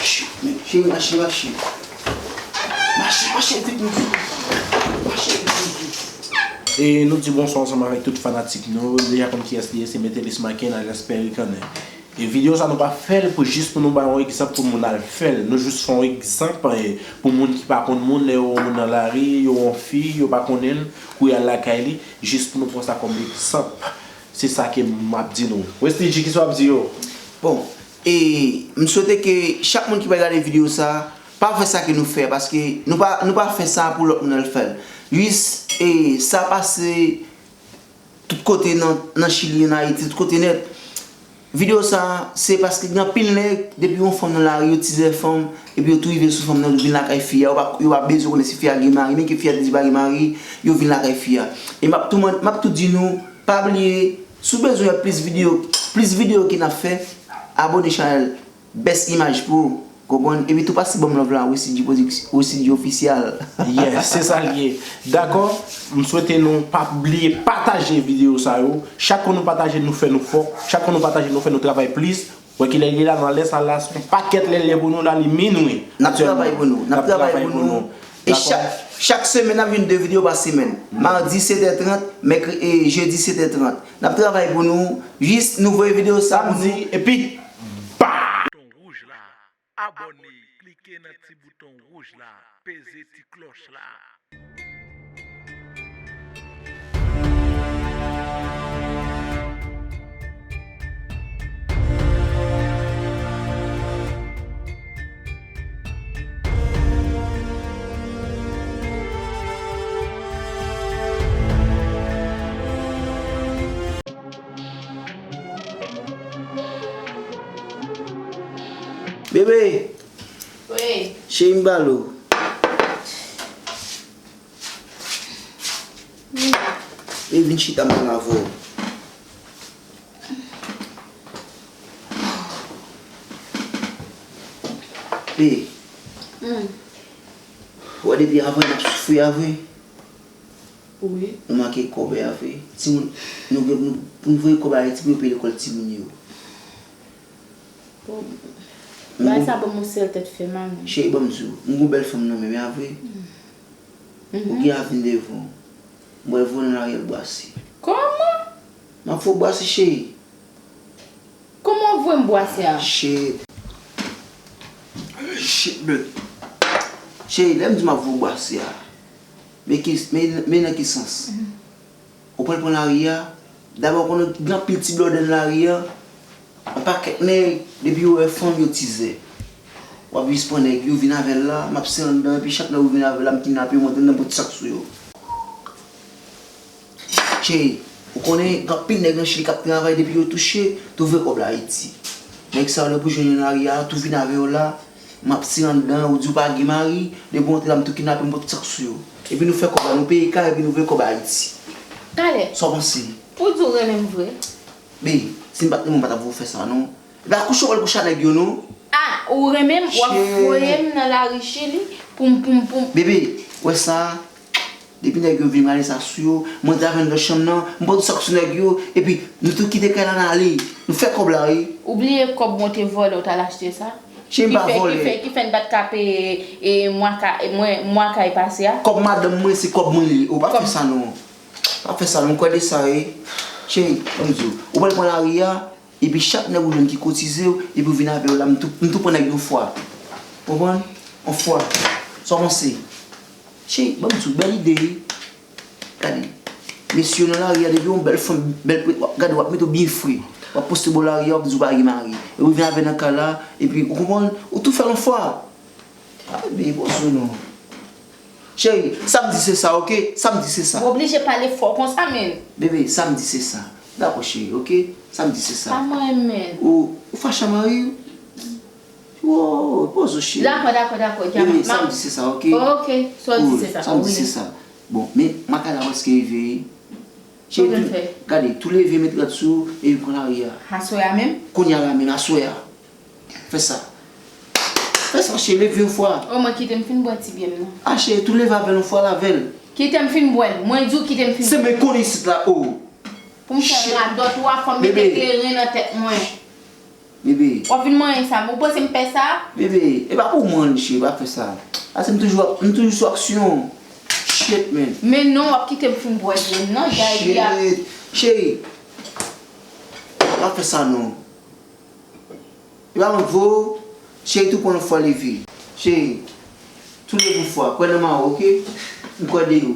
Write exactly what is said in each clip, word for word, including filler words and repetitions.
Cheri, mache, mache. Mache, mache, vit, vit, vit. Mache, vit, vit, vit. E nou di bonswa ansanm avèk tout fanatik nou. Deja konn kiyès li ye, se Metelis Maken alyas Pè Rikannen. E videyo sa nou pa fè l pou jis pou nou bay yon egzanp pou moun al fè l. Nou jis fè yon egzanp, eh, pou moun ki pa konn moun, lè yo wè yon moun nan lari, yo wè yon fi, yo pa konnen l, pou y al lakay li, jis pou nou pran sa kòm egzanp. Se sa ke m ap di nou. Westy G, kisa w ap di yo? Bon, e m swete ke chak moun ki pral gade videyo sa, pa fè sa ke nou fè, paske nou pa, nou pa fè sa pou lòt moun al fè l. Jis, e, sa pase tout kote nan, nan Chili, an Ayiti, tout kote nèt. Videyo sa, se paske gen anpil nèg, depi yon fanm nan lari, yo tizè fanm, epi yo tou rive sou fanm nan, yo vin lakay fi a, yo pa, yo pa bezwen konnen si fi a gen mari, menm ke fi a te di pa gen mari, yo vin lakay fi a. E m ap tou mande, m ap tou di nou, pa bliye, si w bezwen wè plis videyo, plis videyo ke n ap fè, abòne chanèl Best Imaj pou ou, konprann? Epi tou pase ban m love la, Westy G Production, Westy G Official. Yes, se sa l ye. Dakò? M swete nou pa bliye pataje videyo sa yo. Chak kou nou pataje, nou fè nou fò. Chak kou nou pataje, nou fè nou travay plis. Wè kilè li ye la, nan lè sa la, se yon pakèt lè l ye pou nou la, li minwi. N ap travay pou nou. N ap travay pou nou. E chak, chak semèn, n ap jwenn de videyo pa semèn. Madi sèt è trant, mèkre-, e jedi sèt è trant. N ap travay pou nou. Jis nou voye videyo sa pou nou. Samdi, epi, ba! Bouton wouj la. Abòne, klike nan ti bouton wouj la, peze ti klòch la. Bebe! Wi. Cheri, m ba l ou. Vin la. E vin chita m pale avè w. Be. Hmm. Wè depi avan n ap soufri a vre. Wi. Nou manke kòb a vre. Timoun, nou gen, nou, pou nou voye kòb Ayiti pou yo peye lekòl timoun yo. Bon, bagay sa ban m yon sèl tèt fè mal, wi. Cheri, ban m di w, m gon bèl fanm nan men m, a vre. Ou gen avni devan w. M pral voye w nan lari al bwase. Kòman? M ap voye w bwase, cheri. Kòman w voye m bwase a? Shit. Shit, bèt. Cheri, lè m di m ap voye w bwase a, men ki, men, men nan ki sans? Ou pral pran lari a, dabò konnen gen anpil ti blòdè nan lari a, yon pakèt nèg, depi yo wè fanm, yo tizè. W ap jis pran nèg yo, vin avè l la, m ap sere anndan, epi chak nèg ou vin avè l la, m kidnape yo, m antre anndan, m pran tout sa k sou yo. Cheri, ou konnen gen anpil nèg nan Chili k ap travay, depi yo touche, tou voye kòb la Ayiti. Nèg sa yo, lè pou jwenn yo nan lari a, tou vin avè yo la, m ap sere anndan, ou di w pa gen mari, depi w antre la, m tou kidnape, m pran tout sa k sou yo. Epi nou fè kòb la, nou peye kay, epi nou voye kòb Ayiti. Talè. Sa w panse? Ou di w renmen m vre? Be, si m pa t renmen w, m pa t ap voye w fè sa, non. Epi a kouche w pral kouche ak nèg yo, non. Ah, ou renmen m, w ap voye m nan lari Chili pou m, pou m, pou m. Bebe, wè sa, depi nèg yo vin rale sa sou yo, m antre avè l nan chanm nan, m pran tout sa k sou nèg yo, epi nou tou kite kay la n ale. Nou fè kòb la, wi. Ou bliye kòb mwen te vòlè w t al achte sa? Cheri, m pa vòlè. Ki fè, ki fè, ki fè n pa t ka peye, e, mwa ka, e, mwen, mwa kay pase a? Kòb madanm mwen, se kòb mwen li ye. Ou pa fè sa, non. Pa fè sa, non. Kwè de sa, wi. Cheri, ban m di w. Ou pral pran lari a, epi chak nèg ou jwenn ki kotize w, epi w vin avè yo la, m tou, m tou pran nèg yon fwa. Konprann? Yon fwa. Sa w panse? Cheri, ban m di w, bèl ide, wi. Gade. Mesye yo nan lari a, depi yon bèl fanm, bèl, w ap gade, w ap mete w byen fre. W ap poste bò lari a, w ap di w pa gen mari. Epi w vin avè nan kay la, epi, ou konprann? Ou tou fè l yon fwa. Ah, bebe, poze w non. Cheri, sa m di se sa, oke? Sa m di se sa. Ou oblije pale fò konsa, men. Bebe, sa m di se sa. Dakò, cheri, oke? Sa m di se sa. Pa mwen, men. Ou, ou fache ak mari w? Wo, poze w, cheri. Dakò, dakò, dakò. Bebe, sa m di se sa, oke? Oke, sa w di se sa. Sa m di se sa. Bon, men, m a kay la prèske rive, wi. Cheri, tou, gade, tou leve, met rad sou ou, epi pran lari a. Aswè a menm? Kounye a la menm, aswè a. Fè sa. Fè sa, cheri, leve yon fwa. O, mwen kite m fin bwè ti byen m nan. A, cheri, tou leve avè l yon fwa, lave l. Kite m fin bwè l. Mwen di w kite m fin bwè l. Se men konnen isit la, o. Pou m fè radòt ou a, fò m mete kleren nan tèt mwen. Bebe. W ap vin manyen sa, men ou panse m pè sa? Bebe, e pa pou mwen, cheri, pa fè sa. Paske m toujou, m toujou sou aksyon. Shit, man. Men non, w ap kite m fin bwè dlo m nan, gade a. Shit. Cheri, pa fè sa non. E pa mwen k voye w, cheri tou pran yon fwa leve. Cheri, tou leve yon fwa, kwè nan mari w, oke? M kwè de ou.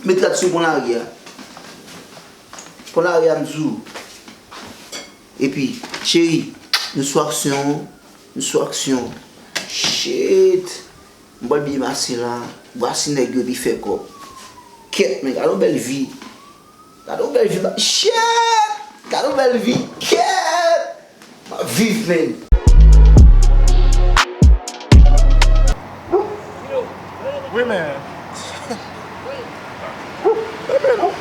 Met rad sou pon lari a. Pon lari a m di w. Epi, cheri, nou sou aksyon, nou sou aksyon. Shit. M pral byen pase la. Vwasi nèg yo epi fè kòb. Kèt, men gade yon bèl vi. Gade yon bèl vi, shit! Gade yon bèl vi, kèt! M ap viv, men. Wi, men. Wi, men, non.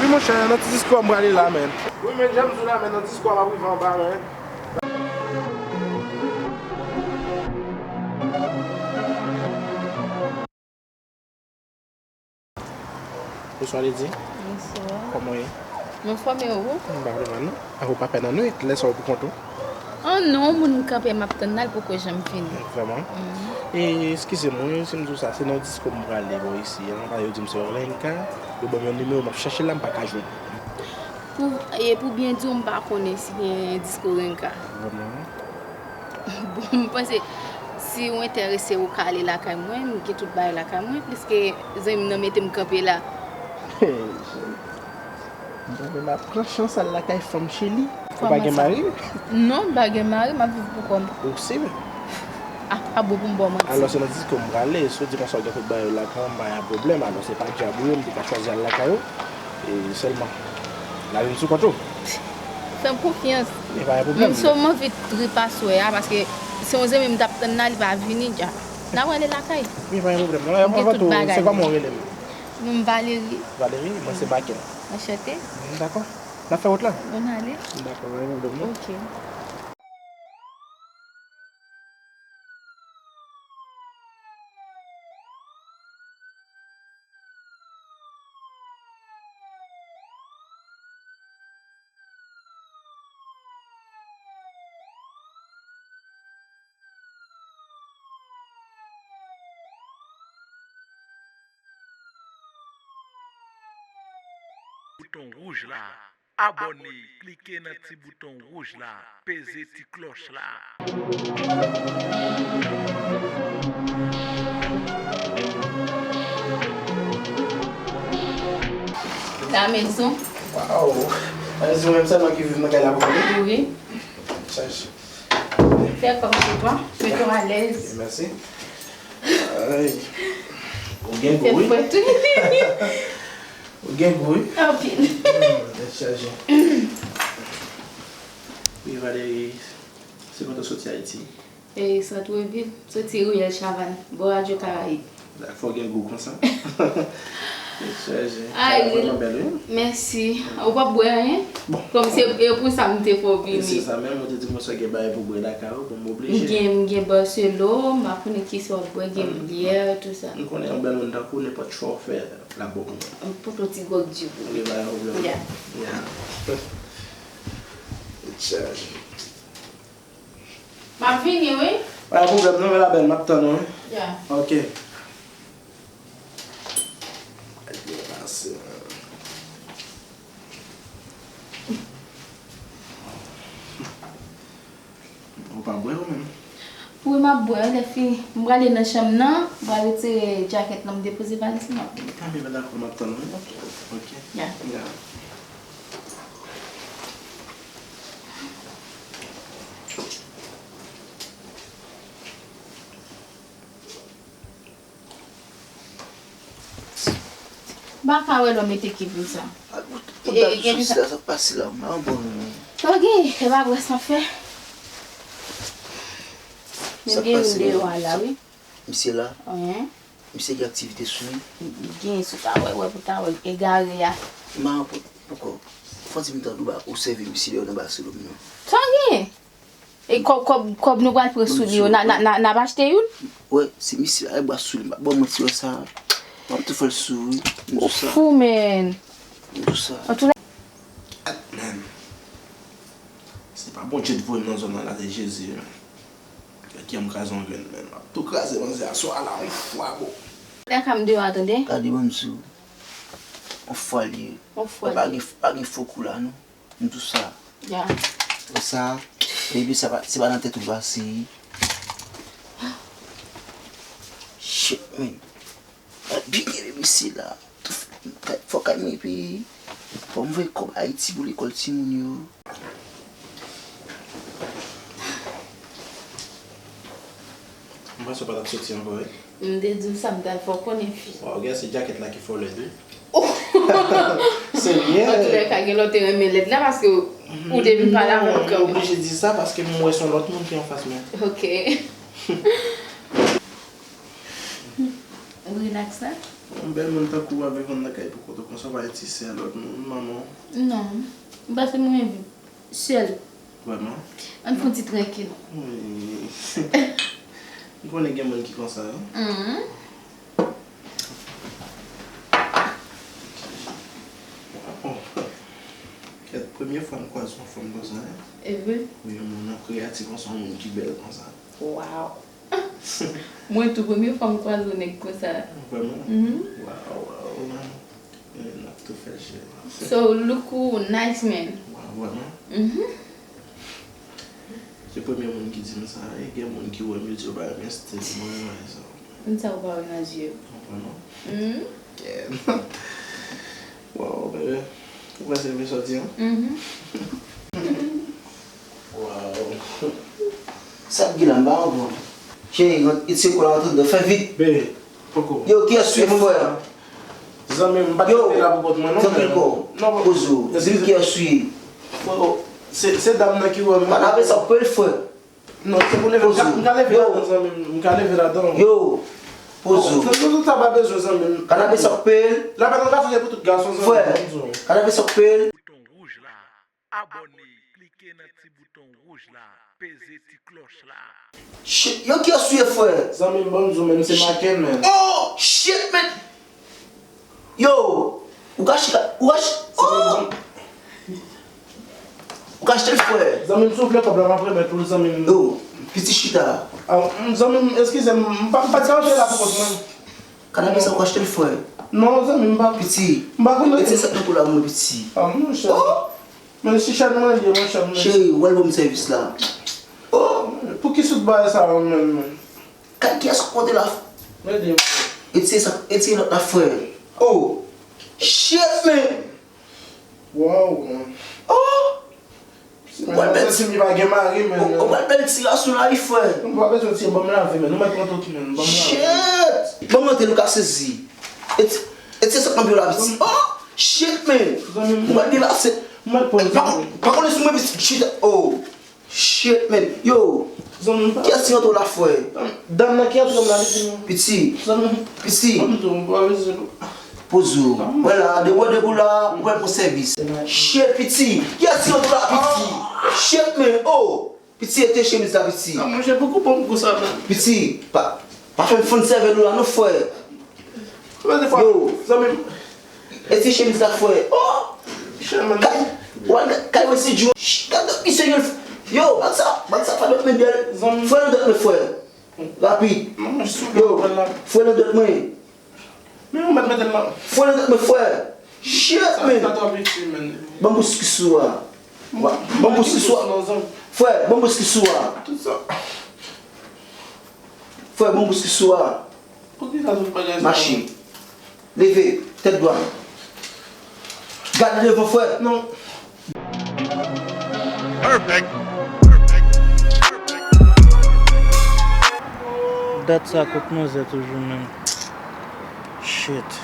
Wi, monchè, nan ti disko a m prale la, men. Wi, men, jan m di w la, men, nan disko a m ap rive anba, men. Bonswa Lady. Bonswa. Kòman w ye? M anfòm e ou? M pa vrèman non. A ou pa pè nan nwit, lè sa w pou kont ou? An non, moun m kanpe m ap tann la, l poko janm vini. Vrèman? E eskize m wi si m di w sa, se nan disko m prale bò isi an, paske yo di m se Olenka, yo ban m yon nimewo m ap chèche l la, m pa ka jwenn. Pou, e pou byen di w, m pa konnen si gen disko Olenka. Vrèman? Bon, m panse si w enterese ou ka ale lakay mwen, m gen tout bagay lakay mwen, pliske zanmi m nan mete m kanpe la. Hey, cheri. Bon, men m ap pran chans al lakay fanm Chili. Ou pa gen mari? Non, m pa gen mari, m ap viv pou kò m. Ou si? A pa bon pou m ba w manti. Alò, se nan disko m prale, si w di konsa w gen tout bagay lakay w, m pa gen pwoblèm, alò se pa djab ou ye, m te ka chwazi al lakay ou. E sèlman, n a vin sou kont ou. Fè m konfyans. Men pa gen pwoblèm. Menm si w m anvi trip aswè a, paske se yon zanmi m t ap tann la, li pa vini dja. N a prale lakay. Men pa gen pwoblèm. M gen tout bagay. Se kòman w rele m? Non m Valerie. Valerie, mwen se Michael. Anchante. Dakò. N ap fè wout la? Bon, n ale. Dakò, pa gen pwoblèm non. Ok. Bouton wouj la. Abòne, klike nan ti bouton wouj la, peze ti klòch la. La maison. Waw! Ann di w menm sèlman ki viv nan kay la pou kont ou? Wi. Chaje. Fè kòm pou twa, mete w alèz. Ok, mèsi. Ay. Ou gen gou wi. Fè fwèt wi. Ou gen gou wi. Anpil. Hmm, tèt chaje. Wi, Valerie, se kote w soti Ayiti? E, Santrevil, soti riyèl Chavann, bò Radyo Karayib. Fò w gen gou konsa. Tèt chaje. Ay, sa vrèman bèl wi. Mèsi. Ou p ap bwè anyen? Bon. Kòm se e pou sa m te fè w vini. Se sa menm, ou te di m konsa gen bagay pou bwè lakay ou, bon, m oblije. M gen, m gen Barcelo, m pa konnen kisa w ap bwè, gen byè, tout sa. M konnen yon bèl moun tankou w, nenpòt chwa w fè. L ap bon pou mwen. M pote yon ti gwòg di pou ou. Ok, pa gen pwoblèm. Ya. Ya. Tèt chaje. M ap vini wi. Pa gen pwoblèm non, men la bèl, m ap tann ou wi. Ya. Ok. Ay, byen pase. Ou pa bwè ou menm? Wi, m ap bwè, lè fini, m prale nan chanm nan, m pral retire djakèt lan, m depoze valiz mwen, m ap vini. Anben, dakò, m ap tann ou wi. Ok. Ok. Ya. Ya. M pa ka wè lè w mete ki vin sa. Ou ta sou sila, sa k pase la, m pa konprann ou menm. Sa w gen, e pa bwè san fè. Men gen youn deyò a la, wi. Misye la? Wi. Misye gen aktivite sou li? Gen, si w ta wè, wè pou w ta wè, egare a. M pa konprann, poukò? Fò di m tande w ba, ou sèvi misye deyò nan Baselòn nan. Sa w gen? E kòb, kòb, kòb nou pral pran sou li yo, n a, n a, n a, n ap achte youn? Wè, si misye ay bwa sou li, m pa ba w manti, wè sa. M ap tou fè l sou wi. M di w sa. Ou fou, man. M di w sa. Antouka, A Bondye t voye m nan zòn nan la, se Jezi, men. Gad kijan m kraze yon grenn, men. M ap tou kraze manzè a swa la, yon fwa, bon. Lè ka m deyò a, tande. Gade bann sou. Yon fwa li ye. Yon fwa li ye. Pa gen, pa gen fo kou la, non. M di w sa. Ya. Wè sa, baby, sa pa, se pa nan tèt ou l pase. Shit, man. Mwen byen kenbe mesye la. Fò kay mwen peye. Fò m voye kòb Ayiti pou lekòl timoun yo. M panse w pa t ap soti ankò, wi. M te di w sa, m t al fè w konnen, fi. Waw, gen se djakèt la ki fè w lèd, wi. Serye? Antoulèka, gen lè w te renmen lèd la, paske ou te vin pale avè m kanmenm. Mwen oblije di sa, paske m wè se yon lòt moun ki anfas mwen. Ok. Ou rilaks la? Yon bèl moun tankou w ap viv anndan kay pou kont ou konsa, w pa gen ti sè, lòt moun, manman w? Non. M panse m renmen viv sèl. Vrèman? Ann fè yon ti trankil. Wi. M konnen gen moun ki konsa, wi. Mhm. Waw. Kèt, premye fwa m kwaze yon fanm konsa, wi. E vre? Wi, yon moun nan kreyati konsa, yon moun ki bèl konsa. Waw. Mwen tou, premye fwa m kwaze yon nèg konsa. Vrèman? Mhm. Waw, waw. Eh, n ap tou fè, cheri. So, look ou nice, man. Waw, vrèman? Mhm. Se premye moun ki di m sa, e gen moun ki wè m, yo di yo pa renmen stil mwen, sa. Moun sa ou pa wè nan je yo. Vrèman? Mhm. Yeah. Waw, bebe. Ou wè se vre sa w di an? Mhm. Waw. Sa k gen la, m pa konprann. Cheri, retire kò la, antre dedan, fè vit. Bebe, poko. Yo, kiyès ou ye, frè? Zanmi m, m pa t kanpe la pou kont mwen, non, frè. Yo, tranquille, kò. Non, poze w. Di m kiyès ou ye. Frè, se, se dam nan ki wè m. Kanapé sa k peye l, frè. Non, se pou leve. M ka, m ka leve ladan, zanmi m. M ka leve ladan. Yo, poze w. Non, zanmi m, sa pa bezwen, zanmi m. Kanapé sa k peye l. Lapenn nan gason, se pou tout gason, zanmi m, frè, m di w. Kanapé sa k peye l. Bouton wouj la. Abòne, klike nan ti bouton wouj la, peze ti klòch la. Shit, yo, kiyès ou ye, frè? Zanmi m, ban m di w, men se Maken, men. Oh, shit, man. Yo, ou ka chita, ou ka ch-, oh! Ou ka achte l, frè. Zanmi m, si w vle kòb la, m ap remèt ou l, zanmi m. Yo, piti chita. Ah, m, zanmi m, eskize m, m pa, m pa t ka antre la pou kont mwen. Kanapé sa ou ka achte l, frè. Non, zanmi m, m pa. Piti. M pa konn. Retire sa k nan po la, mwen, piti. Ah, monchè. Oh! Men si chèn mwen li ye, monchè, m. Cheri, ou al ban m sèvis la. Oh! Pou ki sou bagay sa yo menm, men? Kay kiyès ou pote la? Retire sa, retire lòt la, frè. Oh! Shit, man! Waw, man. Oh! Ou pral bèl ti, ou pral bèl ti rason la, wi, frè. M pa bezwen ti, ban m lavi, men. Nou mèt pran tout, men. Ban m lavi. Shit! Ban m antre, nou ka sezi. Retire sa k nan pye w la, piti. Oh! Shit, man! Ou pral delase. M mèt pran. Pa, pa konnen sou mwen, piti. Shit! Oh! Shit, man. Yo, kiyès ki rantre w la, frè? Dam nan ki rantre m la, li di m. Piti. Piti. Poze w. Mwen la, depi w, depi w la, ou pral pran sèvis. Shit, piti. Kiyès ki rantre w la, piti? Shit, man. Oh, piti, ete chemiz la, piti. Ah, monchè, poko bon pou sa, man. Piti, pa, pa fè m fann sèvèl ou la, non, frè. Konbyen de fwa? Yo. Zanmi m. Ete chemiz la, frè. Oh! Kay, wè, kay wè si Djo. Gad misye gen. Yo, bag sa, bag sa fè dòt men bèl. Zanmi. Fè dòt men, frè. Rapid. Yo, fè dòt men. Men ou mèt mete l la. Fè dòt men, frè. Shit, man. Sa twò piti, man. Ban m bouch ki sou a. Ban m bouch ki sou a. Frè, ban m bouch ki sou a. Tout sa. Frè, ban m bouch ki sou a. Poukisa tout bagay sa? Mache. Leve, tèt dwat. Gade devan, frè. Non. Perfect. Dat sa kot manzè toujou menm. Shit.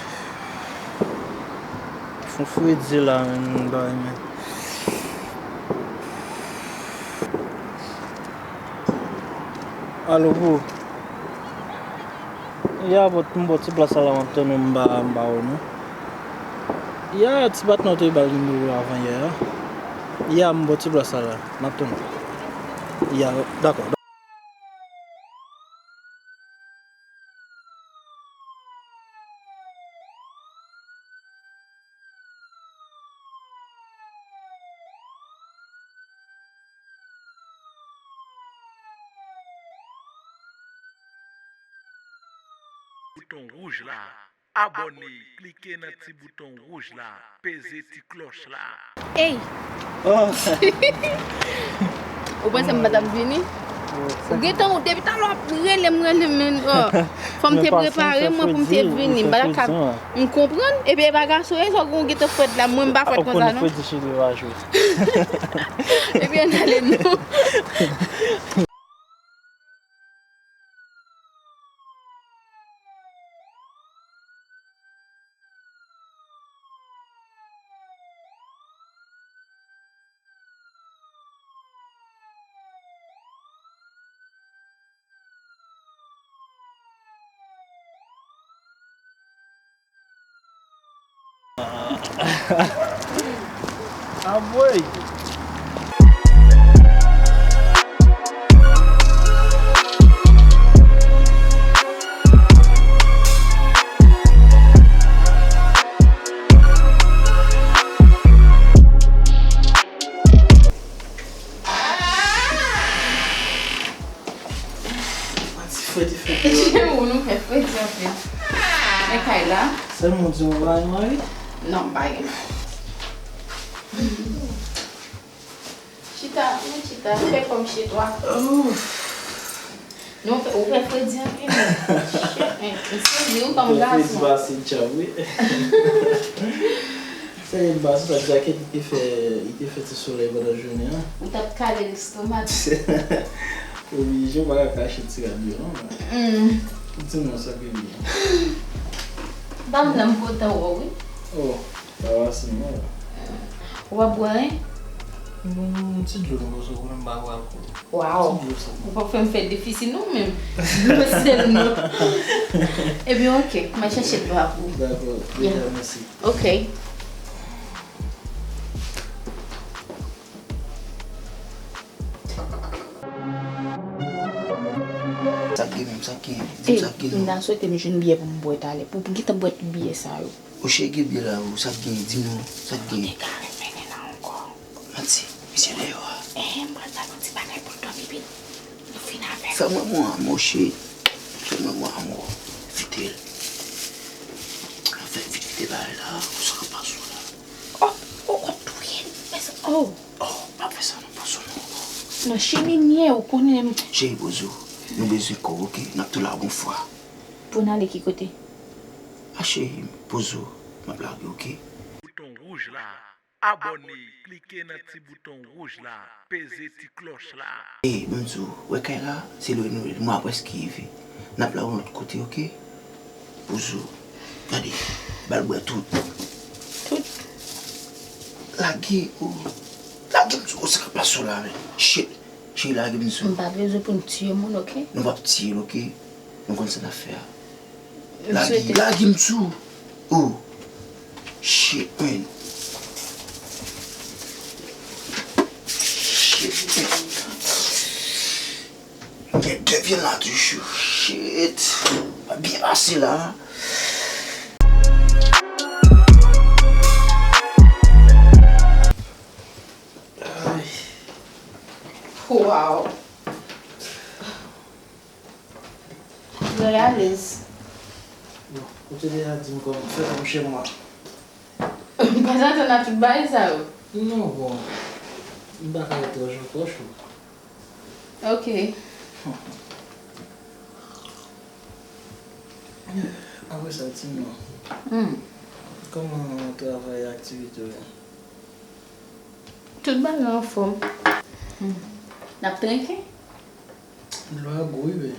Fon fredi la menm, bay men. Alo, bro. Ya, bò, m bò ti plas la, m ap tann ou, m ba, m ba ou non. Ya, ti patnè w te ba l nimewo avan yè a. Ya, m bò ti plas la, m ap tann ou. Ya, dakò. bouton wouj la. Abòne, klike nan ti bouton wouj la, peze ti klòch la. Ey! Oh. Ou panse m pa t ap vini? Ou gentan, ou depi talè w ap rele m, rele m, men, oh. Fò m te prepare mwen pou m te vini. M pa t ap ka, m konprann. Epi e pa gason, e sa w gen w gentan frèt la, mwen m pa frèt konsa, non. Fredi cheri va jwe. Epi ann ale, non. Anmwey! Pati fredi, fredi. Ou nou fè fredi anpil. Men kay la. Sèlman w di m ou pa gen mari? Non, m pa gen mari. Chita, men chita, fè kòm chez toi. Oh. Non, ou fè fredi anpil, men. Shit, men, m sezi wi kòm gason. Fredi pase djab, wi. Sèye m pa sou sa, djakèt li te fè, li te fè ti solèy pandan jounen an. Ou t ap kale lestomak. Oblije, ou pa ka kache ti rad yo, non. Mm. Di non, sa k gen byen. Ban m nan, m kontan wè w, wi. Oh, pa pase non. Ou pa bwè anyen? Mm, ti dlo nou poze, ou menm pa bwè alkòl. Waw. Ti dlo sèlman. Ou pa fè m fè defisit non menm. Dlo sèlman. Ebyen, oke. Mwen chèche dlo a pou ou. Dakò. Yeah. Deja, mèsi. Oke. Sa k gen menm, sa k gen? Di m sa k gen non. M ta swete m jwenn byè pou m bwè talè. Pou, pou gentan bwè tout byè sa yo. Oche gen byè la, ou, sa k gen? Di m non, sa k gen? Ou te ka renmen gen la ankò. Manti, misye deyò a. Eh, m pral ba nou ti bagay pou l dòmi vit. Nou fin avè l. Fè mwen mwen an, mouche. Fè mwen mwen an, mwen. Vite l. Fè vit, vite bagay la. Ou sa ka pase la. Oh, oh, w ap touye m. Mezanmi, oh. Oh, pa fè sa non, Pozo non. Non, cheri m ye, ou konnen m. Cheri Pozo, nou bezwen kò w, oke? N ap tou la gon fwa. Pou n ale ki kote? A cheri m, Pozo, m ap lage, oke? Bouton wouj la. Abòne, klike nan ti bouton wouj la, peze ti klòch la. E, ban m di w, wè kay la, se lè nou, mwa prèske rive. N ap lage yon lòt kote, oke? Pozo. Gade, ba l bwè tout. Tout? Lage, o. Lage m sou, o, sa k ap pase w la, men. Shit. Cheri, lage m sou. M pa bezwen pou n tiye moun, oke? Nou p ap tiye l, oke? Nou konn sa n ap fè a. Lage, lage m sou. O. Shit, man. Shit, man. Gen de vyann la toujou. Shit. Pa byen pase la. Ay. Wow. Trè alèz. Bon, ou te deja di m kòman fè kòm chèmwa. M pa t atann a tout bagay sa yo. Non, bon. M pa ka rete yon jou ankò, chou. Ok. Apre sa, di m non. Hmm. Kòman travay, aktivite w yo? Tout bagay anfòm. Hmm. N ap trenke? Dlo a gou, wi, men.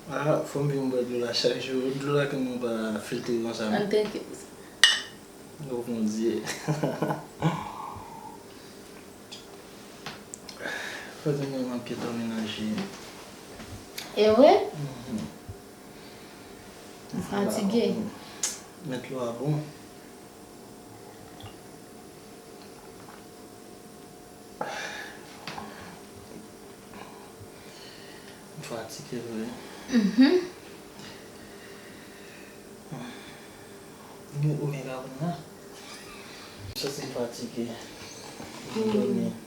Ah, fò m vin bwè dlo la chak jou. Dlo la ke nou pa filtre konsa, non? Ann teke pou sa. Oh, Bondye. Fò di mwen m ap gentan menaje. E vre? Mhm. M fatige. Mèt dlo a bon. M fatige vre. Mhm. Gen omega konn la. M santi m fatige. M dòmi. Hmm.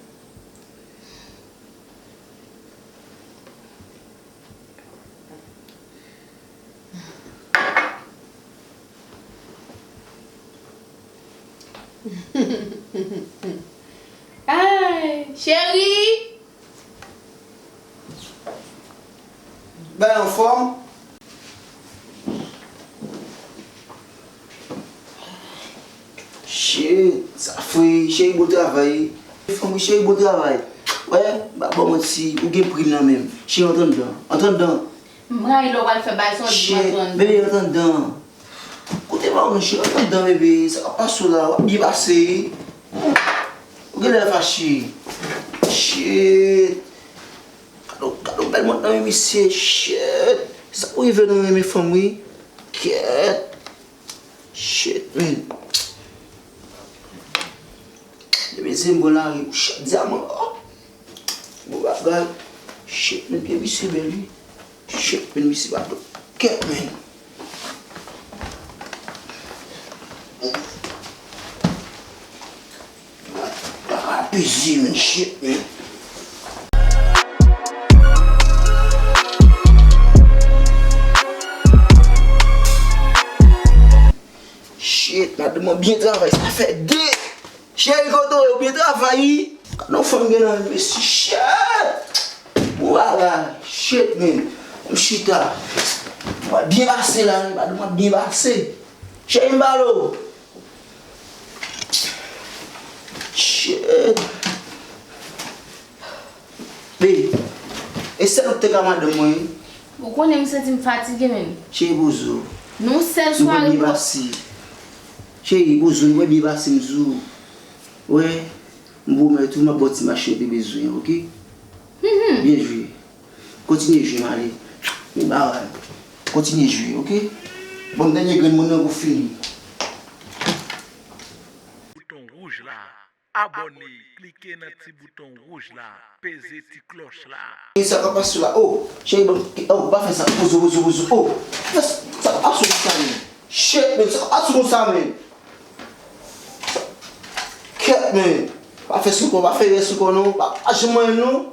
Ay, cheri! Bay anfòm. Shit, sa fre, cheri, bon travay. Fanmi, cheri, bon travay. Wè, m pa ba w manti, ou gen pri m nan men m. Cheri, antre anndan, antre anndan. M rayi lè w pral fè bagay sa, w di m antre anndan. Bebe, antre anndan. Koute pa w non, cheri, antre anndan, bebe. Sa k ap pase w la, w ap byen pase, wi. Ou genlè fache. Shit. Gade, gade bèl mont nan men misye, shit. Sa pou rive nan men fanm, wi. Kèt. Shit, man. Depi se m pran lari, shit, dyaman, oh. Bon bagay. Shit, men pye misye bèl, wi. Shit, men misye pa tou. Kèt, men. Papa peze, men, shit, men. Shit, madanm mwen byen travay, sa fè de. Cheri, kote w ye? Ou byen travay, wi? Gade yon fanm gen nan mesi, shit. Wala, shit, man. M chita. Mwen byen pase la, wi, madanm mwen byen pase. Cheri, m balo. Shit. Be, e sèl ou k te ka madanm mwen, wi. Ou konnen m santi m fatige menm. Cheri, poze w. Nou sèl sware. Cheri, poze w, nou wè byen pase m sou ou. Wè, m pwomèt ou, m ap ba w ti machin ou te bezwen an, oke? Byen jwe. Kontinye jwe, m ale. Bon bagay. Kontinye jwe, oke? Ban m dènye grenn moun nan pou fini. Bouton wouj la. Abòne, klike nan ti bouton wouj la, peze ti klòch la. E sa k ap pase la? Oh, cheri, ban m, oh, pa fè sa. Poze w, poze w, poze w. Oh, fè sa, sa k ap pase w konsa, men. Shit, men, sa k ap pase w konsa, men. Kèt, men. Pa fè sou kò, pa fè rès sou kò, non. Pa, pa janm manyen, non.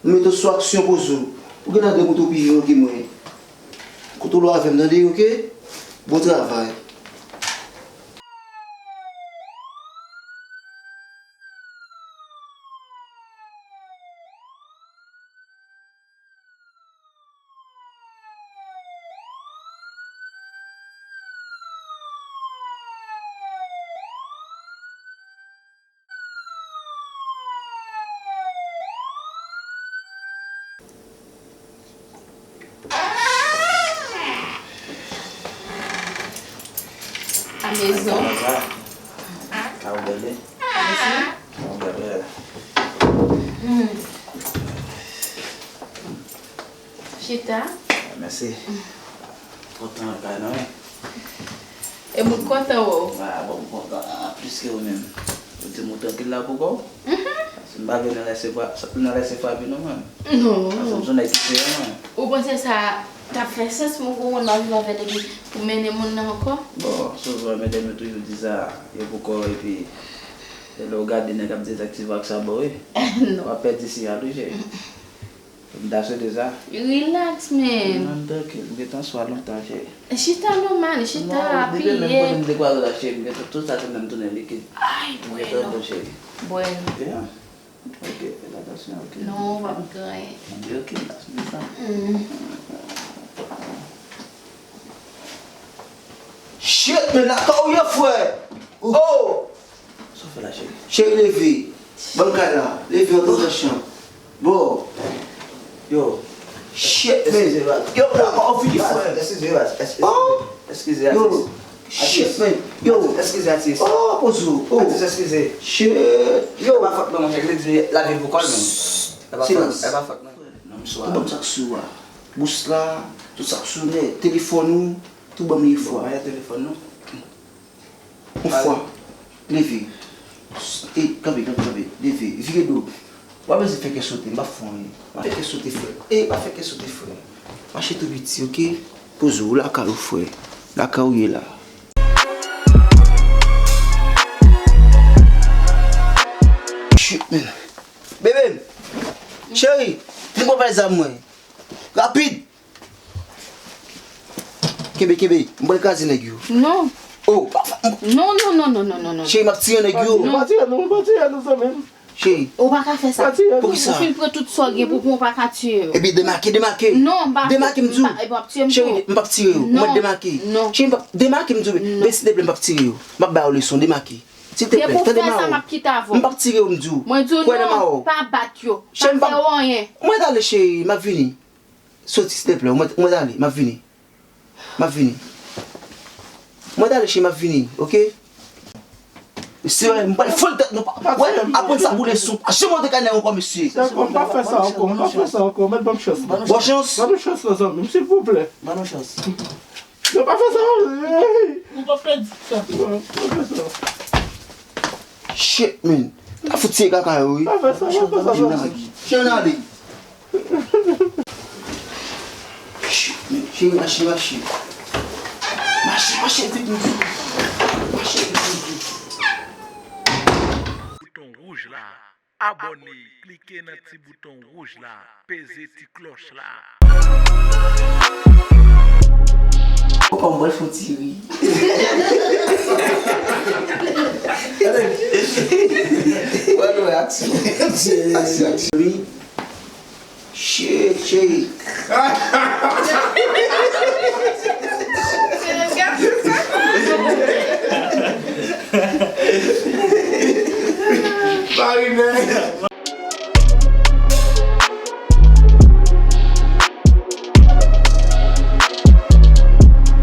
M mete w sou aksyon, poze w. Ou gentan demontre w pi vivan ke mwen. Kote w lò avè m, tande, oke? Bon travay. Amezon. Ka ou bèl, wi. Mèsi. Ka ou bèl, wi. Chita. Mèsi. Kontan kay nan men. E moun kontan wè w. Ah, bon, m kontan plis ke ou menm. Ou di m ou trankil la pou kò w. Mhm. Paske m pa vle nan lèse fra-, nan lèse frape non, mwen. Non. Paske m se yon nèg ki seryè, mwen. Ou panse sa t ap fè sans pou m gon moun m ap viv avè l epi pou mennen moun nan ankò? Bon, souvan medam yo toujou di sa, yo pou kò epi lè w gade nèg ap dezaktive ak sa ba w, wi. Non. W ap pèdi siyal wi, cheri. M ta swete sa. Relax, man. Non, m trankil. M gentan swa lontan, cheri. Chita nòmal, chita, apiye. Non, depi menm kote m te kwaze w la, cheri, m gentan tout sa se menm tounen likid. Ay, m gentan bon, cheri. Bwè l. Yeah. Ok, fè atansyon, ok. Non, w ap griyen. Ann di ok, la, se sa. Mm. Shit, men lakay ou ye, frè. Oh! Sa w fè la, cheri? Cheri, leve. Ban m kay la. Leve, antre nan chanm. Bon. Yo. Shit, men. Eskize, baz. Yo, la, ou fini, frè. Eskize, baz. Eskize. Oh! Eskize, atis. Yo. Shit, men. Yo. Atis, eskize, atis. Oh, poze w. Oh. Atis, eskize. Shit. Yo. E pa fòt mwen, monchè, ki te di lavi pou kò l, men. E pa fòt, e pa fòt mwen. Tou ban m sa k sou ou a. Bous la, tout sa k sou nèt, telefòn ou, tou ban m li fwa. Bon, pa gen telefòn, non. Yon fwa, leve. E, kanpe, kanpe, kanpe. Leve, vire do. W ap bezwen fè kè sote, m p ap fè w anyen. Pa fè kè sote, frè. E, pa fè kè sote, frè. Mache tou piti, oke? Poze w, lakay ou, frè. Lakay ou ye la. Shit, man. Bebe m. Cheri, vin pran valiz a mwen. Rapid! Kenbe, kenbe, m pral kraze nèg yo. Non. Oh, pa fè. Non, non, non, non, non, non, non. Cheri, m ap tire nèg yo. Pa tire nou, pa tire nou, zanmi m. Cheri, Ou pa ka fè sa. Pa tire nou. Poukisa? Ou fin pran tout sa w gen pou pran, ou pa ka tire yo. Epi demake, demake. Non, m pa Demake, m di w. M pa- e, m ap tire m Cheri, tou. m p ap tire yo. Mwen Non. demake. Non. Cheri, m p ap demake, m di w. Men silteplè, m p ap tire yo. M ap ba yo leson, demake. E Silteplè, pou tande fè sa, m ma ap kite avè w. M p ap tire yo, m di w. Mwen di w Kwè nan ma non, w. Pa bat yo. Cheri, m Pa p fè yo anyen. Mwen t ale, cheri, m ap vini. Soti, silteplè, mwen mwen t ale, m ap vini. M ap vini. Mwen t ale, cheri, m ap vini, oke? Mesye, m pral fè l tèt nou pa. Wè, aprann sa pou leson. Achte mwen te kanè ankò, mesye. Dakò, m pa fè sa ankò, m pa fè sa ankò, mèt ban m chans. Bon chans. Ban nou chans la, zanmi m, silvouplè. Ban nou chans. Non, pa fè sa. Hey. Nou pa pèdi sa. Non, pa fè sa. Shit, man. Ta fout tiye kaka yo, wi. Pa fè sa, pa fè sa, zanmi m. Cheri, n ale. Shit, man. Cheri, mache, mache. Mache, mache, vit, vit. Mache, vit, vit, vit. Bouton wouj la. Abòne, klike nan ti bouton wouj la, peze ti klòch la. Opa, m pral fè yon ti ri. Wè, nou wè aksyon. Aksyon, aksyon.